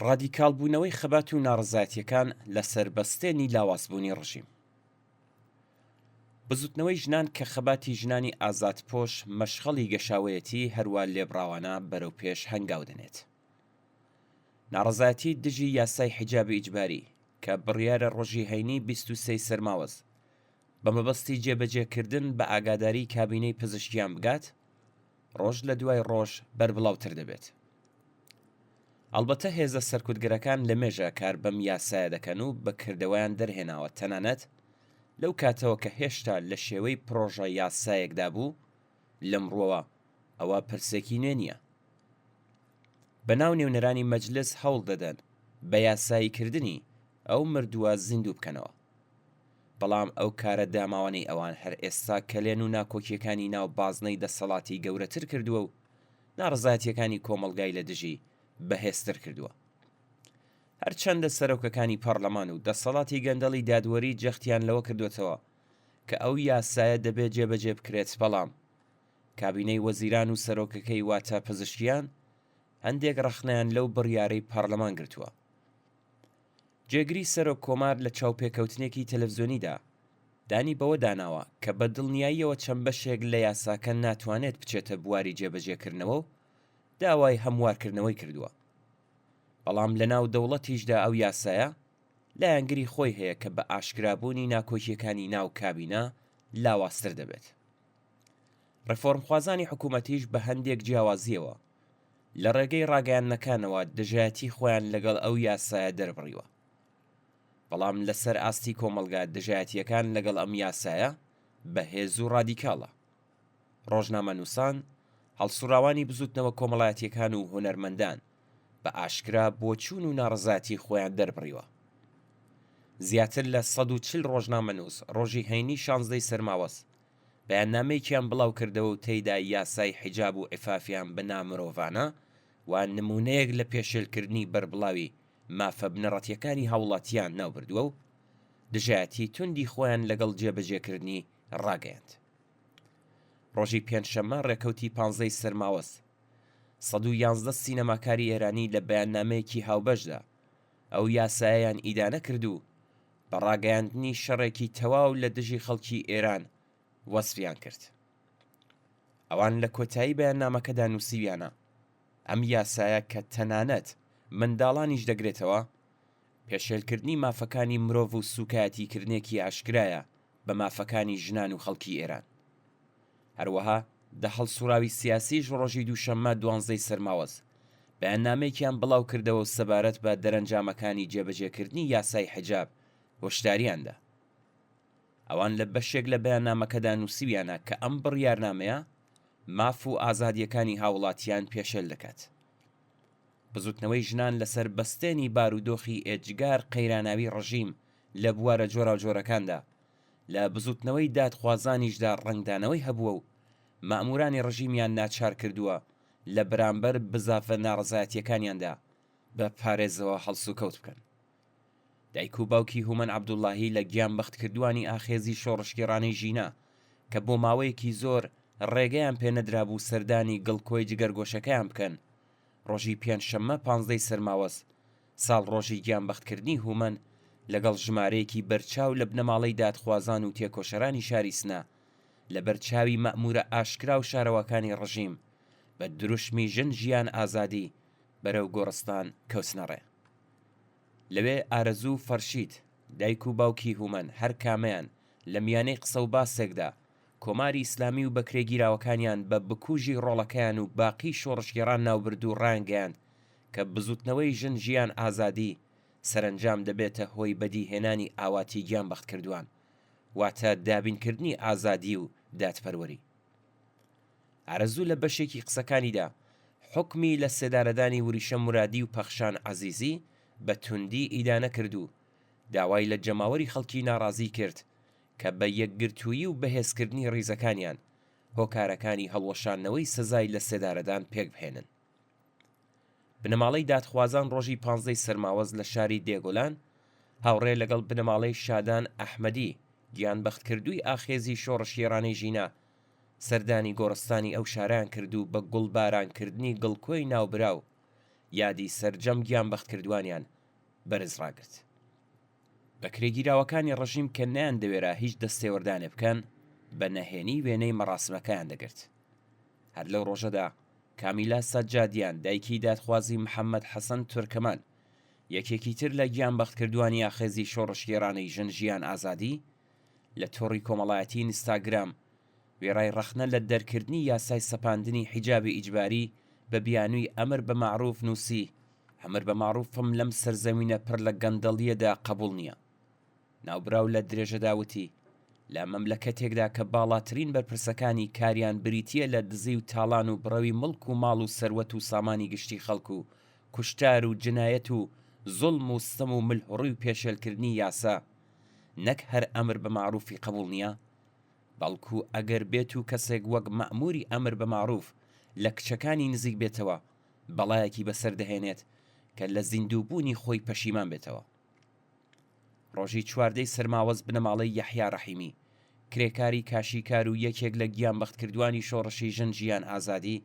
ڕادیکاڵبوونەوەی خەبات و ناڕەزایەتییەکان لەسەر بەستێنی لاوازبوونی ڕژیم. بزوتنەوەی ژنان کە خەباتی ژنانی ئازادپۆش مەشخەڵی گەشاوەیەتی هەروا لێبڕاوانە بەرەو پێش هەنگاو دەنێت. ناڕەزایەتی دژی یاسای حیجابی ئیجباری کە بڕیارە ڕۆژی هەینی 23 سەرماوەز بە مەبەستی جێبەجێکردن بە ئاگاداری کابینەی پزیشکیان بگات، ڕۆژ لە دوای ڕۆژ بەربڵاوتر دەبێت. ئەڵبەتە هێزە سەرکوتگەرەکان لەمێژە کار بەم یاسایە دەکەن و بە کردەوەیان دەرهێناوە تەنانەت لەو کاتەوە کە هێشتا لە شێوەی پڕۆژە یاسایەکدا بوو، لەم ڕووەوە ئەوە پرسێکی نوێ نییە. بەناو نوێنەرانی مەجلس هەوڵ دەدەن بە یاساییکردنی ئەو مردووە زیندوو بکەنەوە. بەڵام ئەو کارە داماوانەی ئەوان هەر ئێستا کەلێن و ناکۆکییەکانی ناو بازنەی دەسەڵاتی گەورەتر کردووە و ناڕەزایەتییەکانی کۆمەڵگای لە دژی بەهێزتر کردووە. هەرچەندە سەرۆکەکانی پەڕلەمان و دەسەڵاتی گەندەڵی دادوەری جەختیان لەوە کردووەتەوە کە ئەو یاسایە دەبێت جێبەجێ بکرێت بەڵام کابینەی وەزیران و سەرۆکەکەی واتە پزیشکیان هەندێک ڕەخنەیان لەو بڕیارەی پەڕلەمان گرتووە. جێگری سەرۆک کۆمار لە چاوپێکەوتنێکی تەلەفزیۆنیدا دانی بەوە داناوە کە بە دڵنیاییەوە چەند بەشێک لە یاساکە ناتوانێت بچێتە بواری جێبەجێکردنەوە و داوای هەموارکردنەوەی کردووە. بەڵام لەناو دەوڵەتیشدا ئەو یاسایە لایەنگری خۆی هەیە کە بە ئاشکرابوونی ناکۆکییەکانی ناو کابینە لاوازتر دەبێت. ڕێفۆرمخوازانی حکوومەتیش بە هەندێک جیاوازییەوە لە ڕێگەی ڕاگەیاندنەکانەوە دژایەتی خۆیان لەگەڵ ئەو یاسایە دەربڕیوە. بەڵام لەسەر ئاستی کۆمەڵگا دژایەتییەکان لەگەڵ ئەم یاسایە بەهێز و ڕادیکاڵە. ڕۆژنامەنووسان، هەڵسوڕاوانی بزووتنەوە کۆمەڵایەتییەکان و هونەرمەندان بە ئاشکرا بۆچوون و ناڕەزایەتی خۆیان دەربڕیوە. زیاتر لە 140 ڕۆژنامەنووس ڕۆژی هەینی شانزدەی سەرماوەز بەیاننامەیەکیان بڵاوکردەوە و تێیدا یاسای حیجاب و عیفافیان بە نامرۆڤانە و نموونەیەک لە پێشێلکردنی بەربڵاوی مافە بنەڕەتییەکانی هاووڵاتییان ناوبردووە و دژایەتی توندی خۆیان لەگەڵ جێبەجێکردنی ڕاگەیاند. ڕۆژی پێنجشەممە ڕێکەوتی پانزەی سەرماوەز، 111 سینەماکاری ئێرانی لە بەیاننامەیەکی هاوبەشدا ئەو یاسایەیان ئیدانە کرد و بە ڕاگەیاندنی شەڕێکی تەواو لە دژی خەڵکی ئێران وەسفیان کرد. ئەوان لە کۆتایی بەیاننامەکەدا نووسیویانە، ئەم یاسایە کە تەنانەت منداڵانیش دەگرێتەوە، پێشێلکردنی مافەکانی مرۆڤ و سووکایەتیکردنێکی ئاشکرایە بە مافەکانی ژنان و خەڵکی ئێران. هەروەها دە هەڵسوڕاوی سیاسیش ڕۆژی دووشەممە دوانزەی سەرماوەز بەیاننامەیەکیان بڵاوکردەوە و سەبارەت بە دەرەنجامەکانی جێبەجێکردنی یاسای حیجاب هۆشدارییان دا. ئەوان لە بەشێک لە بەیاننامەکەدا نووسیویانە کە ئەم بڕیارنامەیە ماف و ئازادییەکانی هاووڵاتیان پێشێل دەکات. بزوتنەوەی ژنان لەسەر بەستێنی بارودۆخی ئێجگار قەیراناوی ڕژیم لە بوارە جۆراوجۆرەکاندا لە بزوتنەوەی دادخوازانیشدا ڕەنگدانەوەی هەبووە و مەئمورانی ڕژیمیان ناچار کردووە لە بەرامبەر بزاڤە ناڕەزایەتییەکانیاندا بە پارێزەوە هەڵسوکەوت بکەن. دایک و باوکی هومەن عەبدوڵڵاهی لە گیانبەختکردووانی ئاخێزی شۆڕشگێڕانەی ژینا کە بۆ ماوەیەکی زۆر ڕێگەیان پێ نەدرابوو سەردانی گڵکۆی جگەرگۆشەکەیان بکەن، ڕۆژی پێنجشەممە پانزدەی سەرماوەز، ساڵڕۆژی گیانبەختکردنی هومەن لەگەڵ ژمارەیەکی بەرچاو لە بنەماڵەی دادخوازان و تێکۆشەرانی شاری سنە لەبەر چاوی مەئموورە ئاشکرا و شارەواکانی ڕژیم بە دروشمی ژن ژیان ئازادی بەرەو گۆڕستان کەوتنەڕێ. لەوێ ئارەزوو فەرشید، دایک و باوکی هومەن هەر کامەیان لە میانەی قسە و باسێکدا کۆماری ئیسلامی و بەکرێگیراوەکانیان بە بکوژی ڕۆڵەکەیان و باقی شۆڕشگێڕان ناوبرد و ڕایانگەیاند کە بزوتنەوەی ژن ژیان ئازادی سەرەنجام دەبێتە هۆی بەدیهێنانی ئاواتی گیانبەختکردوان واتە دابینکردنی ئازادی و دادپەروەری. ئارەزوو لە بەشێکی قسەکانیدا حوکمی لە سێدارەدانی وریشە مورادی و پەخشان عەزیزی بە توندی ئیدانە کرد و داوای لە جەماوەری خەڵکی ناڕازی کرد کە بە یەکگرتوویی و بەهێزکردنی ڕیزەکانیان هۆکارەکانی هەڵوەشاندنەوەی سزای لە سێدارەدان پێکبهێنن. بنەماڵەی دادخوازان ڕۆژی پانزدەی سەرماوەز لە شاری دێگۆلان هاوڕێ لەگەڵ بنەماڵەی شادان ئەحمەدی گیانبەختکردووی ئاخێزی شۆڕشگێڕانەی ژینا سەردانی گۆڕستانی ئەو شارەیان کرد و بە گوڵبارانکردنی گڵکۆی ناوبراو. یادی سەرجەم گیانبەختکردووانیان بەرز ڕاگرت. بەکرێگیراوەکانی ڕژیم کە نەیاندەوێرا هیچ دەستێوەردانێ بکەن، بە نەهێنی وێنەی مەڕاسمەکەیان دەگرت. هەر لەو ڕۆژەدا کامیلا سەجادیان، دایکی دادخوازی محەممەد حەسەن تورکەمان، یەکێکی تر لە گیانبەختکردووانی ئاخێزی شۆڕشگێڕانەی ژن ژیان ئازادی، لە تۆڕی کۆمەڵایەتی ئینستاگرام وێڕای ڕەخنە لە دەرکردنی یاسای سەپاندنی حیجابی ئیجباری بە بیانووی ئەمر بە مەعروف نووسی، ئەمر بە مەعروفم لەم سەرزەوینە پڕ لە گەندەڵییەدا قەبووڵ نییە. ناوبراو لە درێژەدا وتی، لە مەملەکەتێکدا کە باڵاترین بەرپرسەکانی کاریان بریتییە لە دزی و تاڵان و بڕەوی مڵک و ماڵ و سەروەت و سامانی گشتی خەڵک و کوشتار و جنایەت و زوڵم و ستەم و ملهوڕی و پێشێلکردنی یاسا نەک هەر ئەمر بە مەعروفی قەبووڵ نییە بەڵکو ئەگەر بێتو کەسێک وەک مەئموری ئەمر بە مەعروف لە کچەکانی نزیک بێتەوە بەڵایەکی بەسەر دەهێنێت کە لە زیندوو بوونی خۆی پەشیمان بێتەوە. ڕۆژی چواردەی سەرماوەز بنەماڵەی یەحیا ڕەحیمی، کرێکاری کاشیکار و یەکێک لە گیانبەختکردوانی شۆڕشی ژن ژیان ئازادی،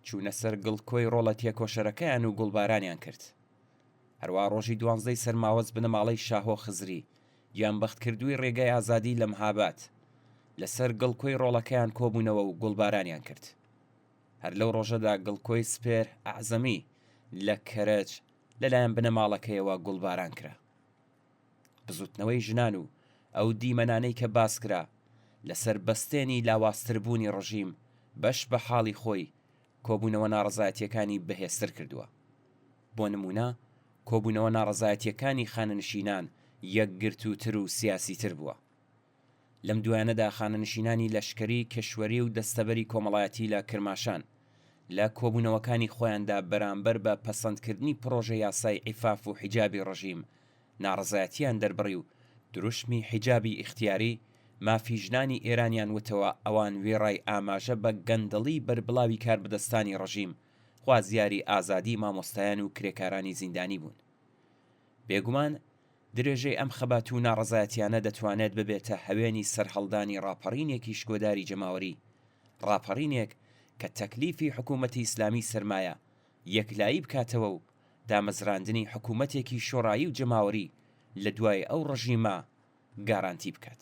چوونە سەر گڵکۆی ڕۆڵە تێکۆشەرەکەیان و گوڵبارانیان کرد. هەروا ڕۆژی دوانزدەی سەرماوەز بنەماڵەی شاهۆ خزری، گیانبەختکردووی ڕێگای ئازادی لە مهاباد، لەسەر گڵکۆی ڕۆڵەکەیان کۆبوونەوە و گوڵبارانیان کرد. هەر لەو ڕۆژەدا گڵکۆی سپێر ئەعزەمی لە کەرەج لەلایەن بنەماڵەکەیەوە گوڵباران کرا. بزووتنەوەی ژنان و ئەو دیمەنانەی کە باس کرا، لەسەر بەستێنی لاوازتربوونی ڕژیم بەش بە حاڵی خۆی کۆبوونەوە ناڕەزایەتییەکانی بەهێزتر کردووە. بۆ نموونە کۆبوونەوە ناڕەزایەتییەکانی خانەنشینان یەکگرتووتر و سیاسیتر بووە. لەم دوایانەدا خانەنشینانی لەشکری، کیشوەری و دەستەبەری کۆمەڵایەتی لە کرماشان، لە کۆبوونەوەکانی خۆیاندا بەرامبەر بە پەسەندکردنی پڕۆژە یاسای عیفاف و حیجابی ڕژیم ناڕەزایەتییان دەربڕی و دروشمی حیجابی ئیختیاری، مافی ژنانی ئێرانیان وتەوە ئەوان وێڕای ئاماژە بە گەندەڵی بەربڵاوی کاربەدەستانی ڕژیم، خوازیاری ئازادیی مامۆستایان و کرێکارانی زیندانی بوون. بێگومان درێژەی ئەم خەبات و ناڕەزایەتیانە دەتوانێت ببێتە هەوێنی سەرهەڵدانی ڕاپەڕینێکی شکۆداری جەماوەری، ڕاپەڕینێک کە تەکلیفی حکوومەتی ئیسلامی سەرمایە یەکلایی بکاتەوە و دامەزراندنی حکوومەتێکی شۆڕایی و جەماوەری لە دوای ئەو ڕژیمە گارانتی بکات.